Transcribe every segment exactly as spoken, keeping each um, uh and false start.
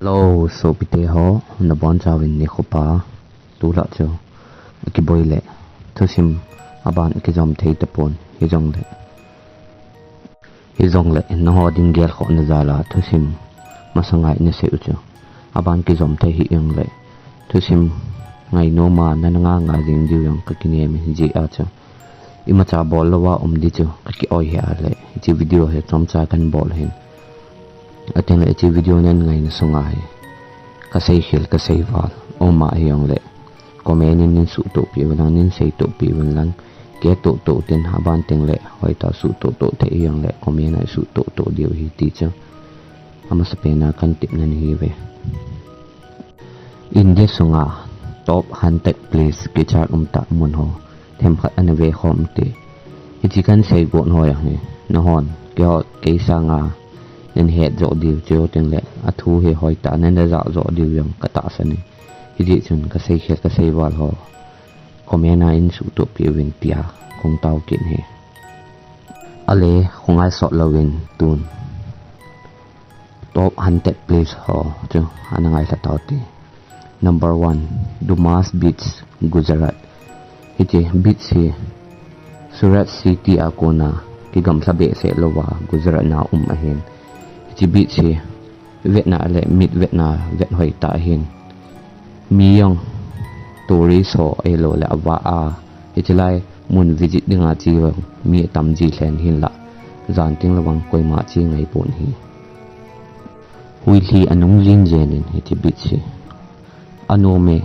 Hello, sopite ho, nabonchauvin nikho pha. Tulai chu akiboi le thusim aban kijom thei tapon, hijongle, hijongle nangho ding gelkhohna jal a thusim masanga inasei u chu aban kijom thei hih jongle, thusim ngainom a nana nganga jing diu jong kakinem in, hijeh a chu imacha bol louva um ding chu kaki-oi hih a le, hiche video hi chomcha kahin bol ahin. Atengle hiche video nana ngaina sunga hi kaseikhel kaseival aum ahi jongle, comment in neisuhtoh peh uvin lang, neiseitoh peh uvin lang, kei tohtoh tin, aban tengle hoitah suhtoh toh thei jongle comment a isuhtoh toh diu ahi ti chu amasapen a kahin tepna ahiuve. India sunga top hundred place kichart umtah mun ho themkhat ana vekhom ute. Hiche kahin seigot ho jong hi nanghon keiho, kei sanga nahet joh diu, chuteng le athu hi hoitah a nana jah joh diu jong katahsan e. Hijeh chun kaseikhel kaseival ho comment a neisuhtoh peh uvin tia kahung tao kit e. Ale, kho ngai sot louvin tun top hundred place ho chu ana ngailha taute. Number one, Dumas Beach, Gujarat. Hiche beach hi Surat City a kona kigamlha behseh louva Gujarat na um ahin. Hiche beach hi vetna le mit vetna vet hoitah ahin. Mi jong tourist ho ahilou le avah a, hiche lai mun visit dinga che jong mi atam ji lheh in, hinlah jan teng le vang koima che ngai pon ahi. Huilhi anung jing jeng in hiche beach hi anom e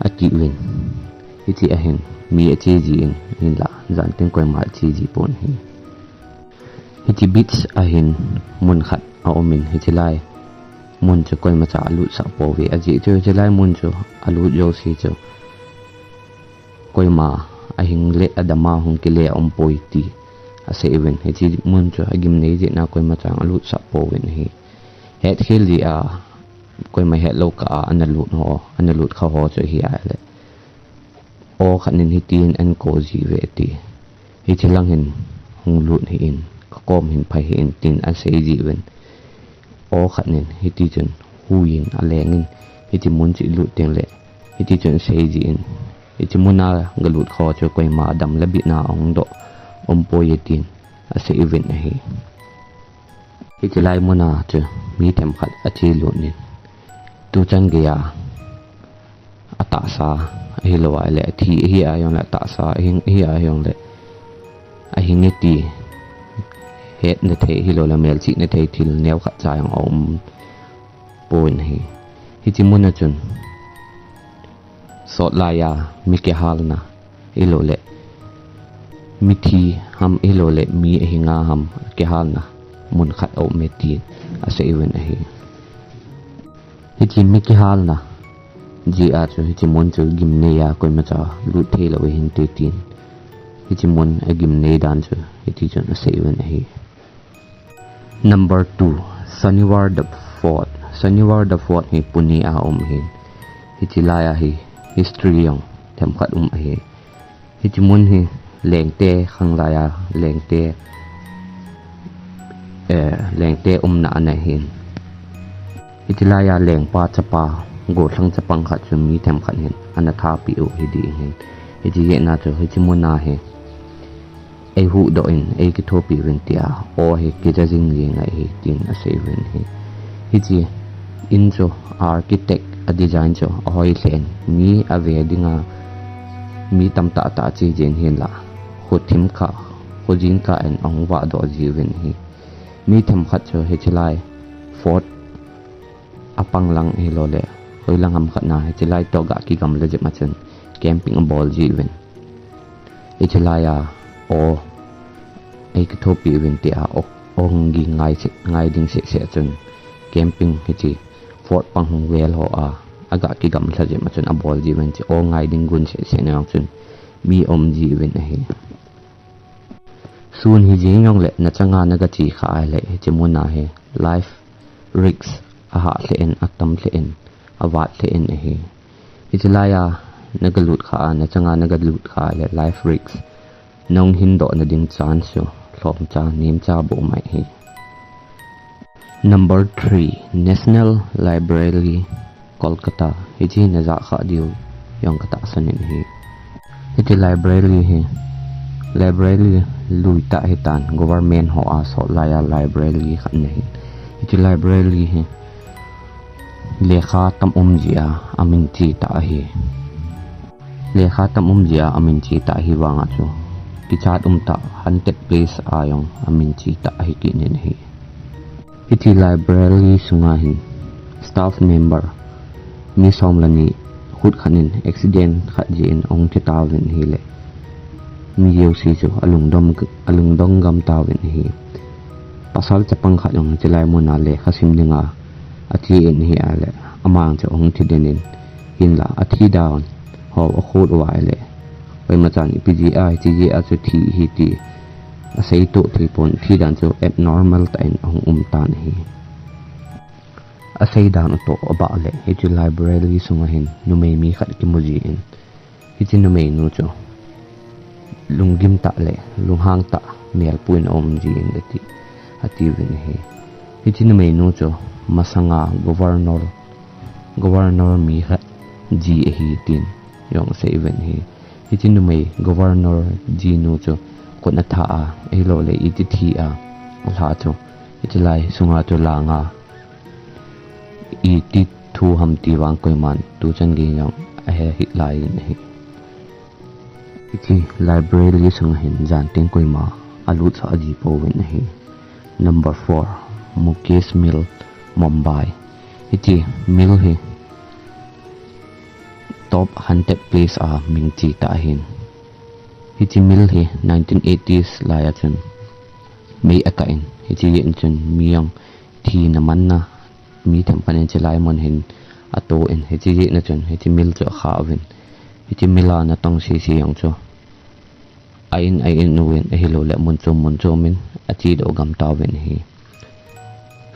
atiuvin, hiche a hin mi ache ji in, hinlah jan teng koima ache ji pon ahi. Hiche beach a hin mun khat aumin, hiche lai mun chu koimacha alutsah pouve, ajeh chu hiche lai mun chu alut jouse chu koima ahing le adama hung kile aumpoi ti asei uvin. Hiche mun chu agimnei jeh a koimacha alutsah pouvin ahi. Hetkhel jeh a koima hetlou kah a analut ho, analut kha ho chu ahi a le, aw khat in hitin ahin kou jiuve ati. Hiche lang hin hung lut hih in, kakom hin phai hih in tin asei jiuvin. Aw khat in hiti chun huiyin alengin, hiche mun chu ilut teng le hiti chun asei jin, hiche mun a galut kha chu koima dam le bitna ahung doh aumpoi e tin asei uvin ahi. Hiche lai mun a chu mi themkhat ache lut in, tuchan geiya atahsa ahilou le athi ahi a jongle, atahsa ahing ahi a jongle, ahing e ti hetna thei ahilou le melchihna thei thil neokhat cha jong aumpon ahi. Hiche mun a chun sot laiya mi kihalna ahilou le mithi ham ahilou le mi ahinga ham kihalna mun khat aume tin asei uvin ahi. Hiche mi kihalna jeh a chu hiche mun chu gimneiya koimacha lut theilou ahinte tin, hiche mun agimnei dan chu hiti chun asei uvin ahi. Number two, Shaniwar the Fort. Shaniwar the Fort hi Pune a um ahin. Hiche laiya hi history jong themkhat um ahi. Hiche mun hi lengte khanglaiya, lengte, eh, lengte umna ana hin. Hiche laiya lengpa chapa, gollhang chapang khat chu mi themkhat hin ana thapeh u ahi ding ahin. Hiche jeh a chu hiche mun a hi eihuhdoh in, eikithopi uvin tia aw hi kija jingjing ahi tin asei uvin ahi. Hiche in chu architect a design chu ahoi lheh in, mi ave dinga mi tamtah tah ache jin hinlah, khothim kah, khojin kah in ahung vahdoh jiuvin ahi. Mi themkhat chu hiche lai fort apang lang ahilou le hoilang ham khat na hiche lai toh ga kigamla jep a chun camping abol jiuvin. Hiche laiya aw eikithopi uvin tia aw hung ging ngai ding seh seh chun camping hiche fort pang hung vel ho a aga kigamla jep a chun abol jiuvin, hiche aw ngai ding gun seh seh na jong chun mi aum jiuvin ahi. Sun hijeng jongle nachanga naga che kha ahile hiche mun a hi life risk ahah lheh in, atam lheh in, avat lheh in ahi. Hiche laiya naga lut kha a, nachanga naga lut kha ahile life risk nahung hindoh na ding chance chu lhomcha, nemcha bou mai ahi. Number three, National Library, Kolkata. Hiche hi najah kha diu jong katahsan in ahi. Hiche library hi, library lui tah ahitan, government ho a sot laiya library khat ahi. Hiche library hi lekha tam um jeh a, amin che tah ahi. Lekha tam um jeh a amin che tah ahi vanga chu kichat um tah, haunted place a jong amin che tah ahi kit in ahi. Hiche library sunga hin staff member mi som le ni khat khat in accident khat jeh in ahung thi tauvin ahile, mi jouse chu alungdong, alungdong gam tauvin ahi. Pasal chapang khat jong hiche lai muna lekha sim dinga ache in ahile, amang chu ahung thi den in, hinla athi dan ho akhut uva ahile, koima chan ipi jeh a hiche jeh a chu thi ahi ti asei toh thei pon, thi dan chu abnormal tah in ahung um tan ahi. Asei dan u toh abah le, hiche library sunga hin numei mi khat kimu jin, hiche numei nu chu lunggim tah le lunghang tah melpui in aum jin ati, atiuvin ahi. Hiche numei nu chu masanga governor, governor mi khat ji ahi tin jong asei uvin ahi. Hiche numei governor ji nu chu khut atha a, ahilouleh iti thi a, alha chu hiche lai sunga chu langa iti thu ham ti vang koiman tuchan gei jong ahe hih lai in ahi. Hiche library sunga hin jan teng koima alutsah ji pouvin ahi. Number four, Mukesh Mill, Mumbai. Hiche mill hi top haunted place a min che tah ahin. Hiche mill hi nineteen eighties laiya chun mei akah in, hiche jeh in chun mi jong thina manna, mi themkhat in hiche lai mun hin ato in, hiche jeh in chun hiche mill chu akha uvin. Hiche mill a natong sese jong chu a in a in uvin, ahilouleh mun chom mun chom in ache doh gam tauvin ahi.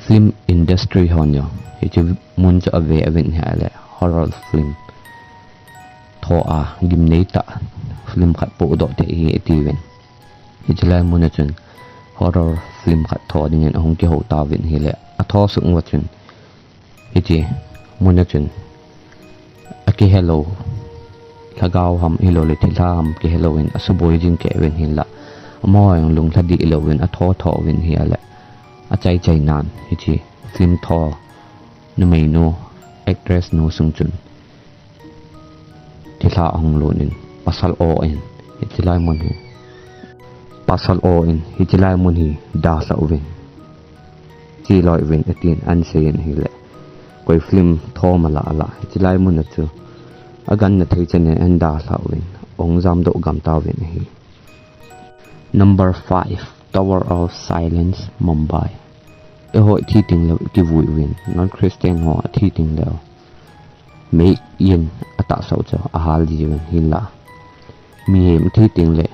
Film industry hon jong hiche mun chu ave uvin ahile, horror film tho a gimnei tah film khat podoh thei ahi atiuvin. Hiche lai muna chun horror film khat tho dingin ahung kihou tauvin ahile, atho sung uva chun hiche muna chun akihelou, lhagao ham ahilouleh thilha ham kihelou in asuboi jing kei uvin, hinla amaho jong lunglha dih louvin atho tho uvin ahile, achai chai nan hiche film tho numei nu, actress nu sung chun thilha ahung lut in, pasal o in hiche lai mun hi, pasal o in hiche lai mun hi dalha uvin, che loi uvin atin asei in ahile, koi film tho mala ala hiche lai muna chu aganna thei chan in adalha uvin, ahung jamdoh gam tauvin ahi. Number five, Tower of Silence, Mumbai. Eiho ithi teng leh ikivui uvin, non Christian ho athi teng leh mei in atahsa u chu ahal ji uvin, hinla mihem athi teng leh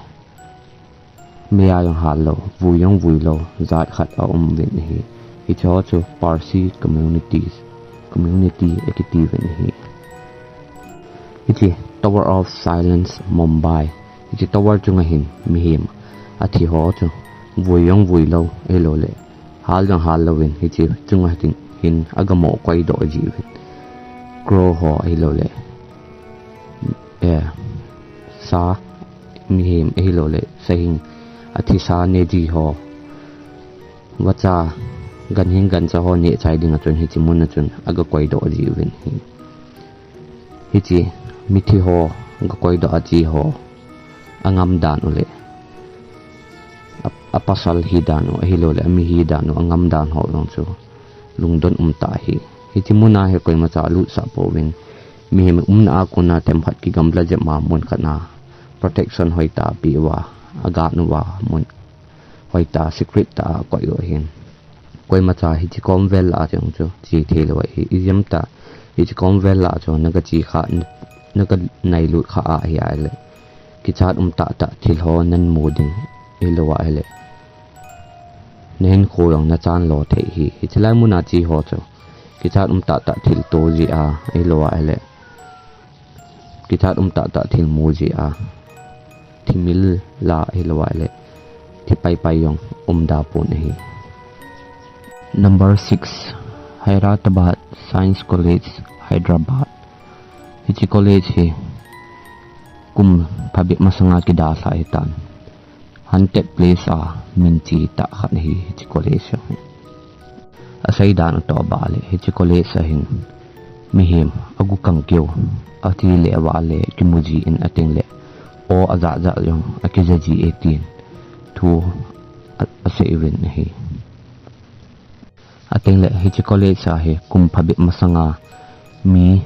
mei a jong hal lou, vui jong vui lou jat khat aum uvin ahi. Hiche ho chu Parsi communities, community akiti uvin ahi. Hiche Tower of Silence, Mumbai, hiche tower chunga hin mihem athi ho chu vui jong vui lou, ahilouleh hal jong hal louvin, hiche chunga hin, hin agamo koi doh ji uvin, crow ho ahilouleh, eh, sa, mihem ahilouleh sahing athisa neji ho, vacha, ganhing gancha ho neh chai dinga chun hiche muna chun aga koi doh ji uvin ahi. Hiche mithi ho aga koi doh a che ho angam dan u le a, apasal hi dan u ahilouleh ami hi dan u angam dan ho jong chu lungdon um tah ahi. Hiche muna hi koimacha alutsah pouvin, mihem umna a kona themkhat kigamla jep ma mun khat na protection hoitah apeh uva, aguard uva, mun hoitah secret tah a akoi u ahin. Koimacha hiche kom vel lah a jong chu che thei lou ahi. Ijemtia hiche kom vel lah a chu naga che kha, naga nailut kha ahi ahile, kichat um tahtah thil ho namu ding, ahilou ahile nahinkho jong nachan lo thei ahi. Hiche lai muna che ho chu kichat um tahtah thil to jeh a, ahilou ahile kichat um tahtah thil mu jeh a, thimil lah ahilou ahile thi paipai jong umda pon ahi. Number six, Hyderabad Science College, Hyderabad. Hiche college hi kum phabep masanga kidalha ahitan. Haunted place a min che tah khat ahi hiche college hi. Aseidan utoh bale, hiche college a hin mihem agu kangkeu, ati le avale kimu jin ating le, aw ajat jat jong akija ji e tin thu a, asei uvin ahi. Ating le hiche college a hi kum phabep masanga mi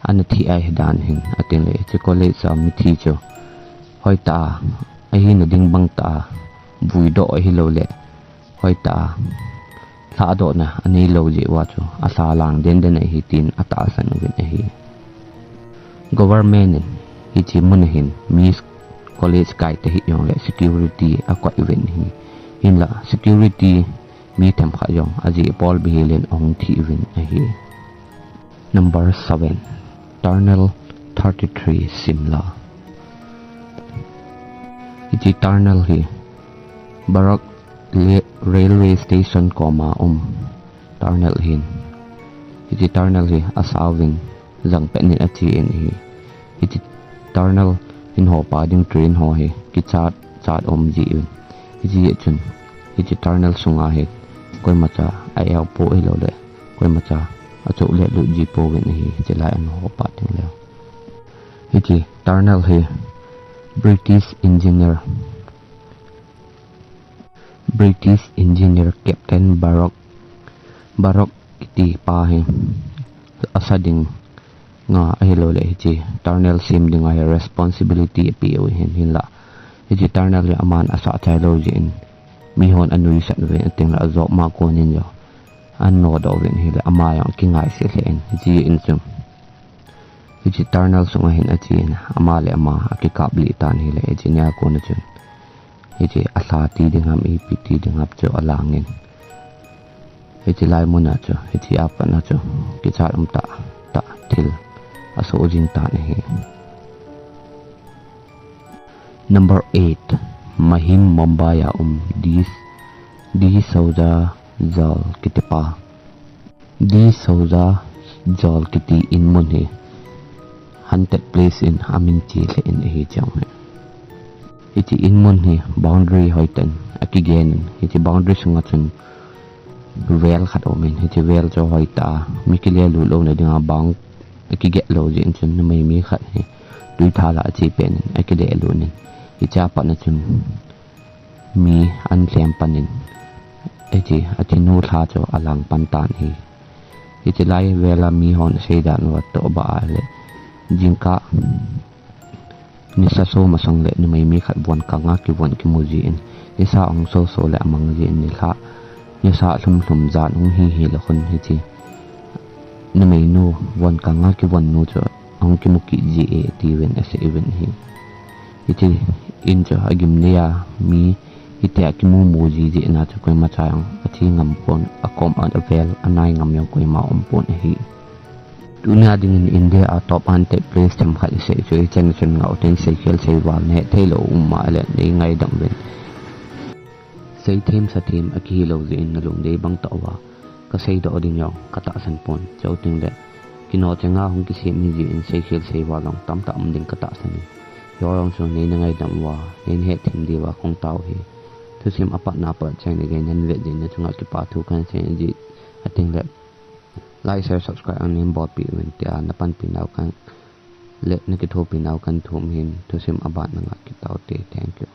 ana thi ahidan hin, ating le hiche college a mithi chu hoitah a, ahina ding bang tah a vuidoh ahilou le hoitah a lhahdohna anei lou jeh uva chu alha lang den den ahi tin atahsan uvin ahi. Government in hiche mun a hin Miss College kai tahih jongle security akoi uvin ahi. Hinla security mi themkhat jong ajeh bol bihilin ahung thi uvin ahi. Number seven, Tunnel thirty-three, Shimla. Hiche tunnel hi Barak le-, Railway Station koma um tunnel ahin. Hiche tunnel hi asauvin jangpet nin achen ahi. Hiche tunnel hin hopa ding train ho hi kichat chat um ji uvin. Hijeh chun hiche tunnel sunga hi koimacha a-eu pou ahilou le koimacha achoh le lut ji pouvin ahi, hiche lai a hopa ding le. Hiche tunnel hi British engineer, British engineer Captain Barak, Barak kiti pa hi asa ding nga ahilou le hiche tunnel sem dinga hi responsibility ape u ahin, hinla hiche tunnel hi aman asah chai lou jeh in mihon anuisat uvin ating le ajop ma konin jong anodoh uvin ahile ama jong akingaisih lheh in, hijeh in chu hiche tunnel sunga hin achen, ama le ama akikap lih tan ahile, hiche nia kona chun hiche alha ti ding ham, ipi ti ding ham chu alangin, hiche lai muna chu, hiche a patna chu kichat um tah tah thil asoh jing tan ahi. Number eight, Mahim, Mumbai a um Di, D'Souza Jail kitipa. D'Souza Jail kiti in mun hi haunted place in amin che lheh in ahi chang hi. Hiche in mun hi boundary hoitah in akigen in, hiche boundary sunga chun well khat aumin, hiche well chu hoitah a mi kile lut louna dinga bang akiget lou jeh in chun numei mi khat hi tui thal a ache pen in akile lut in, hiche a patna chun mi ahin lhem pan in, hiche athinu lha chu alang pan tan ahi. Hiche lai well a mihon aseidan uva toh bah a le, jingkah nisa som masang le numei mi khat von kanga kivon kimu jin, nisa ahung soso le amang jin, nilhah nisa lhum lhum jan hung hi hi le khun hiche numeinu von kanga kivon nu chu ahung kimu kit ji e tiuvin asei uvin ahi. Hiche in chu agim nei a mi hitia kimu mu ji jeh na chu koimacha jong athi ngam pon, akom a avel anai ngam jong koima um pon ahi. Tunia dingin India a top haunted place themkhat isei chu, hichan a chun ngah utin, seikhel seival nahet theilou um ahile nei ngaidam uvin. Seithem sathem akihilou jeh in nalungdei bang tah uva kaseidoh ding jong katahsan pon, chuteng le kino chenga hung kisem hi jeh in seikhel seival jong tamtah um ding katahsan in. Hiho jong chu neina ngaidam uva, neina hetthem diuva kahung tao hi. Thusim apatna pat chang le gei nahin vet jeh in nachunga kipa thu kahin sei in, ajeh ating le like, share, subscribe jong neihin bolpeh uvin tia napanpi nau kahin, le nakithopi nau kahin thum in, thusim aban na ngah kit taute. Thank you.